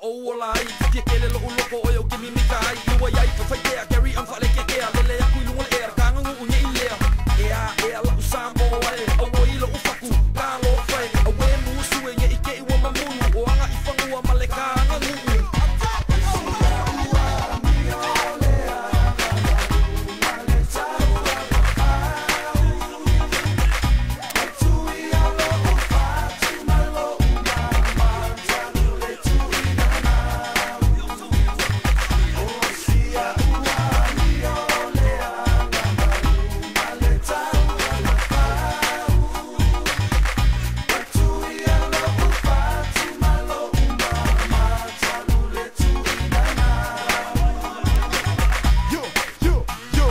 o ua lai. Fia kele lo uloko o yo kimi mika ai. Iwa yai fa faitea carry on fa le kekea. Lele aku i lunga le ea kanga ngu unye i lea. Ea ea lau Samoa e au i lo ufaku. Ka lo fai awe musu e nye ike i wa mamulu. O anga i whangua ma le kanga ngu. Yo, yo, yo.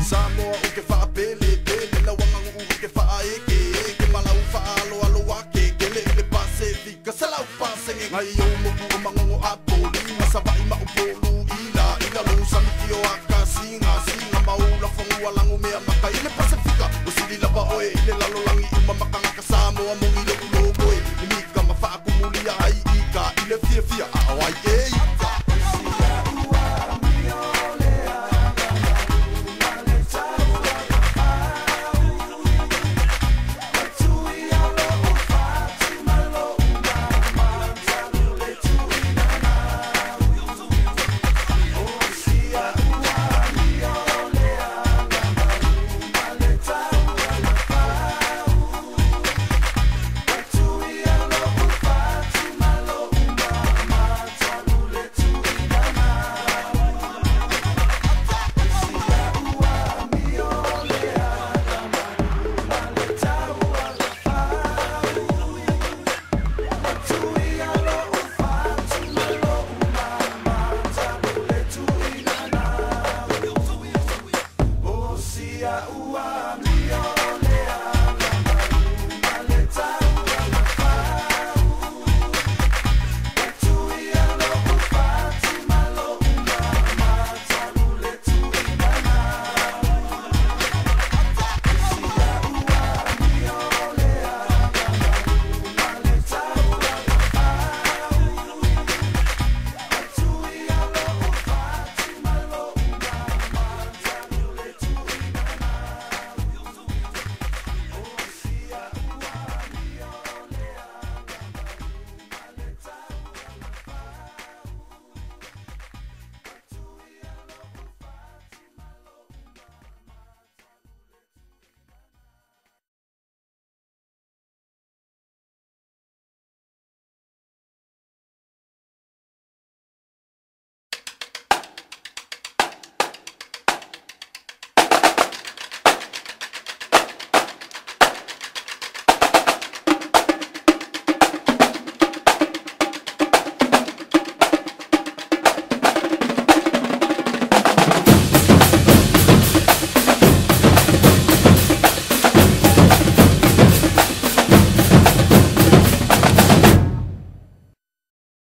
Samoa o ke whaapele, pele la wanga ngu o ke whaeke, ke malau whaalo alo ake, ke le le Pasifika, sa lau pasenge. Ngai o moku o mangongo a poli, masawai ma upolu, ila, ila lo samiki o a